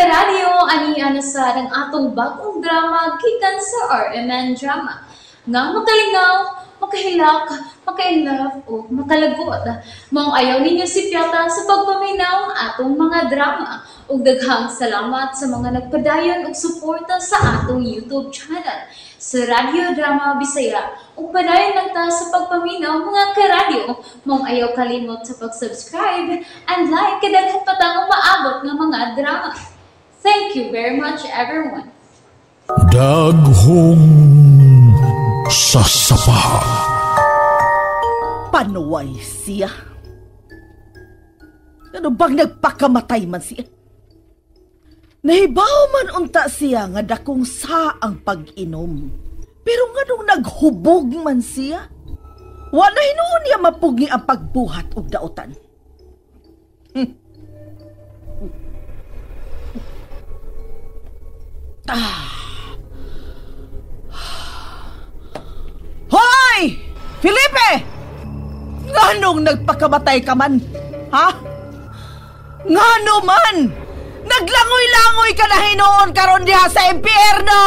Karadyo, ani na sa ang atong bagong drama gikan sa RMN Drama. Nga makalingaw, makahilak, makainlove o makalagot. Maong ayaw ninyo sipyata sa pagpaminaw ang atong mga drama. Ug daghang salamat sa mga nagpadayon og suporta sa atong YouTube channel sa Radyo Drama Bisaya. Ug padayon lang ta sa pagpaminaw, mga karadyo. Maong ayaw kalimot sa pag-subscribe and like kay daghan pa tang umaabot nga mga drama. Thank you very much, everyone. Daghong sasapa. Panuway siya. Ano bang nagpakamatay man siya? Nahibaw man unta siya nga dakong sa ang pag-inom. Pero nganong naghubog man siya? Wala hinuon niya mapugi ang pagbuhat og daotan. Ah. Hoy! Felipe! Nganong nagpakamatay ka man? Ha? Ngano man? Naglangoy-langoy ka na hinuon karon diha sa impyerno!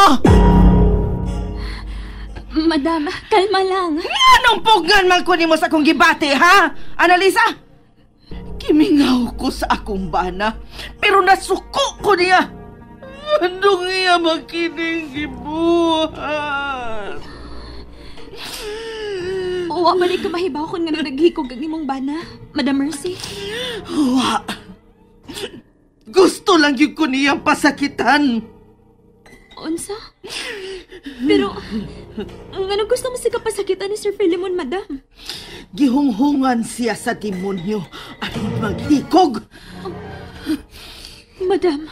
Madam, kalma lang. Anong pugnan man ko nimo sa akong gibati, ha? Analisa? Kimingaw ko sa akong bana, pero nasuko ko niya. Anong iya makining gibuhat? Wa man ka mahibaw kung nga naghikog ang imong bana, Madam Mercy. Wa. Gusto lang yun ko niyang pasakitan. Unsa? Pero, ngano gusto mo siya pasakitan ni Sir Philemon, Madam? Gihunghungan siya sa demonyo aron maghikog. Oh, Madam.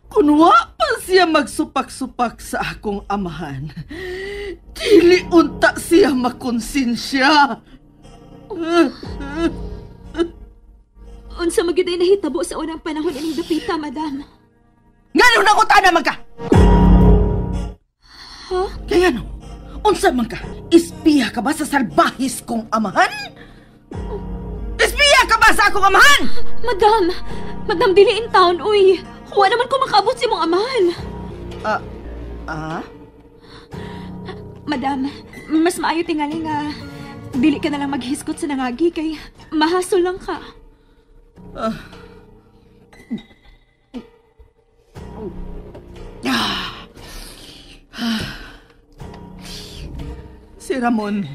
Kung wa pa siya magsupak-supak sa akong amahan, dili unta siya makonsensya. Unsa magyud ay nahitabo sa unang panahon ining dapita, Madam? Ngano nangutana man ka? Ha? Kaya no, unsa man ka? Ispiya ka ba sa salbahis kong amahan? Ispiya ka ba sa akong amahan? Madam! Madam, dili in town, uy! Wa naman ko makaabot sa imong amahan. Ah? Madam, mas maayo tingali nga dili ka na lang maghisgot sa nangagi kay mahasol lang ka. Si Ramon.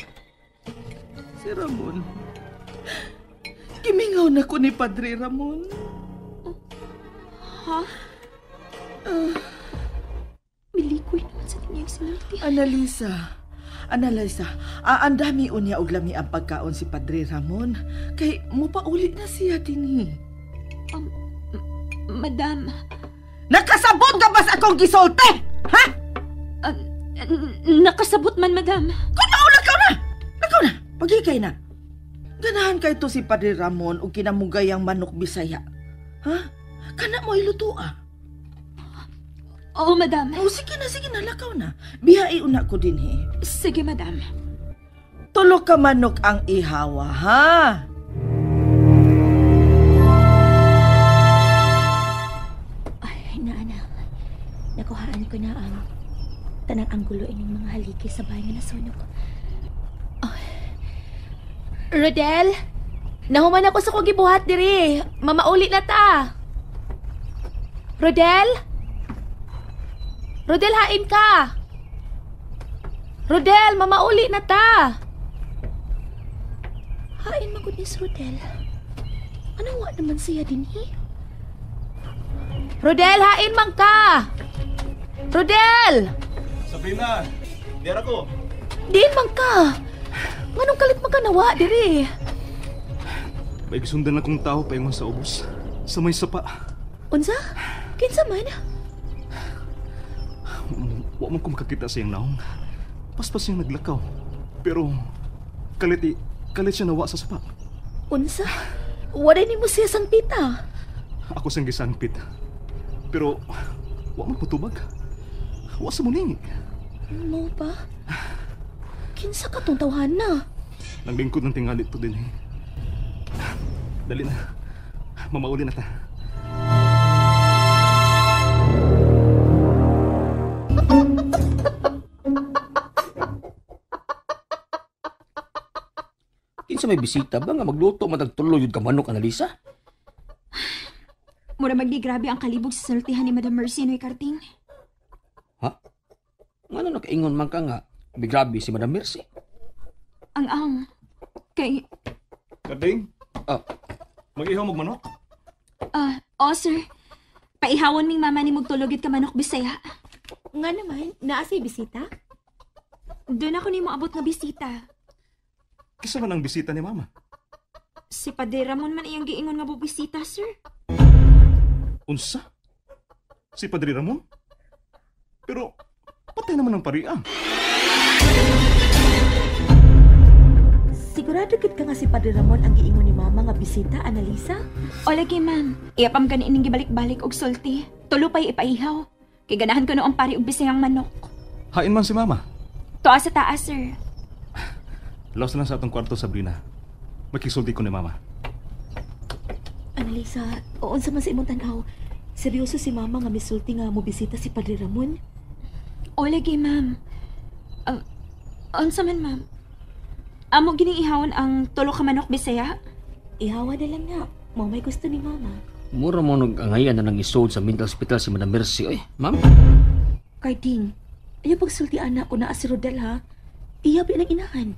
Si Ramon. Gimingaw na ko ni Padre Ramon. Ha? Milikoy naman sa tingin sinulti. Analisa. Analisa, ang dami unya og lami ang pagkaon si Padre Ramon. Kay mupauli na siya dinhi. Madam. Nakasabot ka ba sa akong gisulti? Ha? Nakasabot man, Madam. Kung lakaw na! Lakaw na! Pagikay na. Ganahan kay to si Padre Ramon og kinamugayang manok Bisaya. Ha? Kana mo iluto ah. Oo, Madam. Oh, sige na, lakaw na. Bihai una ko dinhi. Sige, Madam. Tulo ka manok ang ihawa, ha? Ay, naana. Nakuhaan ko na ang tanang anggulo ining mga haligi sa bahay nga nasunog. Oh. Rodel, nahuman ako sa kong gibuhat diri. Mamauli na ta. Rodel? Rodel, hain ka! Rodel, mamauli na ta! Hain man gud ni Rodel. Anong wa naman siya dinhi? Rodel, hain man ka! Rodel! Sabrina, diara ko. Diin man ka! Nganong kalit man ka nawa diri? May gisundan akong tao paingon sa ubos. Sa may sapa. Unsa? Kinsa man? Wa man ko makakita sa iyang naong. Paspas siyang naglakaw. Pero kalit siya nawa sa sapa. Unsa? Wala nimo siya sangpita. Ako siyang gisangpit. Pero wa man ko tubag. Wa sa muningi. Mo pa? Kinsa ka tong tawhan na? Naglingkod ng tingali to din eh. Dali na. Mamauli na ta. Kinsa may bisita ba nga magluto matagtulo yun ka manok, Analisa? Mura magdi grabe ang kalibog sa sultihan ni Madam Mercy Noy Karting. Ha? Ngano nakaingon man ka nga grabe si Madam Mercy? Ang kay Karting? Ah. Mag-ihaw og manok? Oh sir. Paihawon ming mama ni mugtulog ka manok Bisaya. Nga naman, naa say bisita? Doon ako nimo abot nga bisita. Kisa man ang bisita ni mama? Si Padre Ramon man iyang giingon nga bubisita, sir. Unsa? Si Padre Ramon? Pero patay naman ang pariya. Sigurado gid ka nga si Padre Ramon ang giingon ni mama nga bisita, Analisa? O lagi, ma'am. Iyapam gani ining gibalik-balik og sulti. Tulo pa'y ipaihaw. Kay ganahan ko noong pari og bisayang manok. Hain man si mama. Tuwa sa taas, sir. Laos na lang sa atong kwarto, Sabrina. Makisulti ko ni mama. Analisa, unsa man sa imong tan-aw? Seryoso si mama nga misulti nga mobisita si Padre Ramon? O lagi, ma'am. Unsa man, ma'am? Amo gining ihawon ang tulo ka manok Bisaya? Ihawa na lang na. Mao may gusto ni mama. Mura mo nag-angayan na nang isod sa mental hospital si Madam Mercy. Oy, ma'am. Carding, ayaw pagsulti anak ko naa si Rodel ha. Iya ba ng inahan?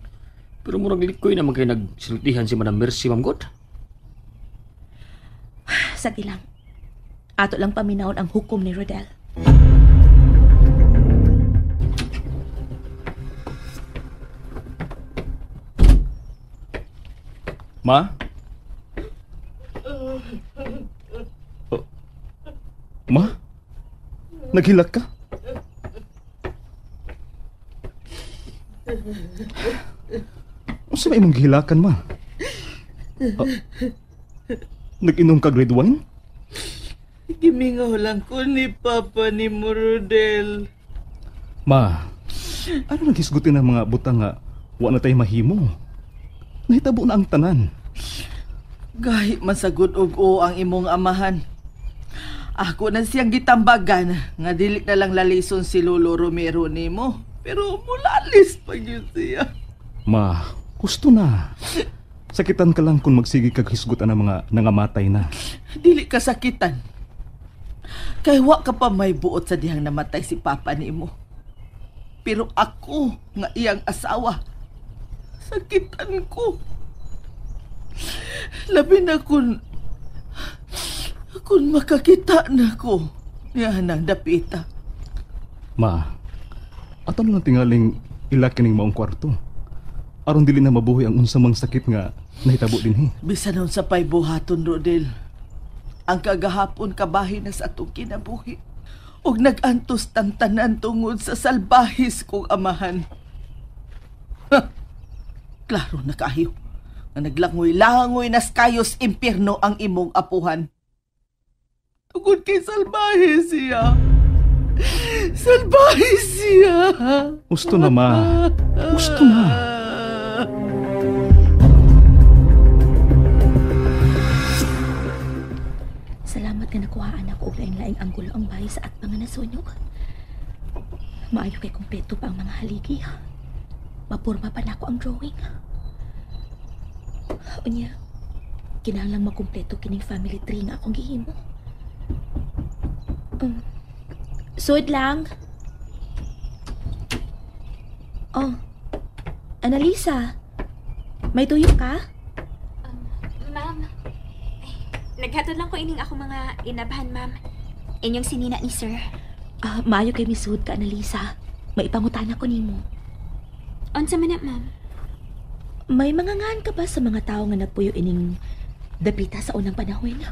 Pero murag likoy naman kayo nagsultihan si Madam Mercy, ma'am God. Sa lang. Ato lang paminawon ang hukom ni Rodel. Ma? Oh. Ma? Naghilak ka? Unsa may imong gihilakan, ma? Nag-inom ka grade 1? Gimingaw lang ko ni Papa ni Rodel. Ma, ano naghisgutin ang mga butang nga wa na tayo mahimo? Nahitabo na ang tanan. Gahi man sagud og o ang imong amahan. Ako na siyang gitambagan nga dili na lang lalison si Lolo Romero nimo. Pero mulalis pa gyud siya. Ma, gusto na. Sakitan ka lang kung magsige kag hisgutan ang mga nangamatay na. Dili ka sakitan. Kay wa ka pa may buot sa dihang namatay si Papa nimo. Pero ako nga iyang asawa, sakitan ko. Labi na kun makakita na ko niya nang dapita. Ma, ato na lang tingaling ilaki ning maong kwarto. Aron dili na mabuhi ang unsa mang sakit nga nahitabo dinhi. Bisan unsa pay buhaton, Rodel. Ang kagahapon kabahin na sa atong kinabuhi. Og nag-antos tantanan tungod sa salbahis kong amahan. Ha! Klaro na kayo nga naglangoy-langoy nas kayos impierno ang imong apuhan. Tungod kay salbahe siya. Salbahe siya. Gusto na, ma. Gusto na. Salamat nga nakuhaan ako og laing-laing anggulo ang bahay sa at mga nasunog. Maayo kay kumpleto pa ang mga haligi. Mapurma pa nako ang drawing. Unya, kinahanglang makumpleto kining family tree nga akong gihimo. Sud lang. Oh, Analisa, may tuyo ka? Ma'am, naghatod lang ko ining ako mga inabhan, ma'am. Inyong sinina ni sir. Maayo kay misud ka, Analisa. May ipangutana ko nimo. Unsa man na, ma'am? May mga ngan ka ba sa mga tao nga nagpuyo ining dapita sa unang panahon?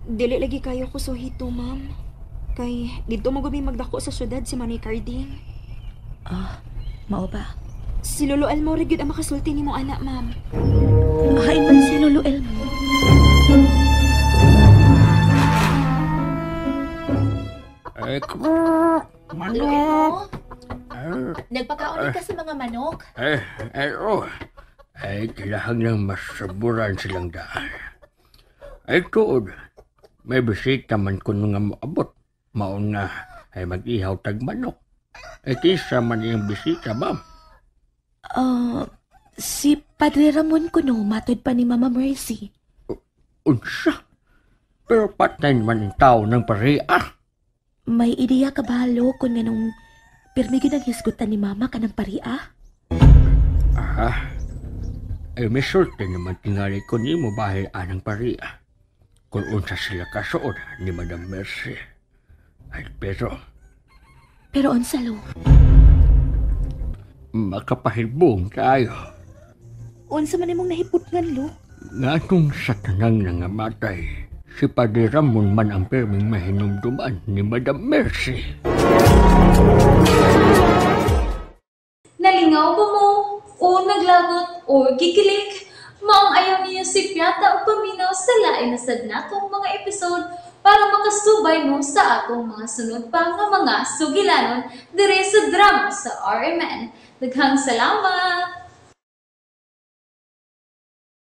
Dili lagi kayo ko suhito, ma'am. Kay didto magumi magdako sa syudad si Manoy Carding. Mao ba? Si Lolo Elmo ra gyud ang makasulti nimo anak, ma'am. Hain man si Lolo Elmo. Manok. Nagpakaon ka sa mga manok. Ay, ay, oh. Ay, kailangan lang masaburan silang daan. Ay, tuod. May bisita man ko nga moabot. Maon nga ay mag-ihaw tag manok. Ay, kinsa man iyang bisita, ma'am? Si Padre Ramon kuno, matod pa ni Mama Mercy. Unsa? Pero patay man ang tao ng pariya. May ideya ka ba, Lo, kung nganong pirmi gyud ang hisgutan ni Mama kanang pariya? Aha. Ay, may sulti naman tingali ko nimo bahil anang pariya. Kung unsa sila kasuod ni Madam Mercy. Ay, pero Pero unsa, Lo? Makapahibong tayo. Unsa man imong nahiputngan, Lo? Nganong sa tanang nangamatay, si Padre Ramon man ang pirming mahinumduman ni Madam Mercy. Nalingaw ba mo? O naglagot o gikilig? Maong ayaw niyo si Piata o paminaw sa lain na sad natong mga episode para makasubay mo sa atong mga sunod pa nga mga sugilanon dire sa drama sa RMN. Daghang salamat!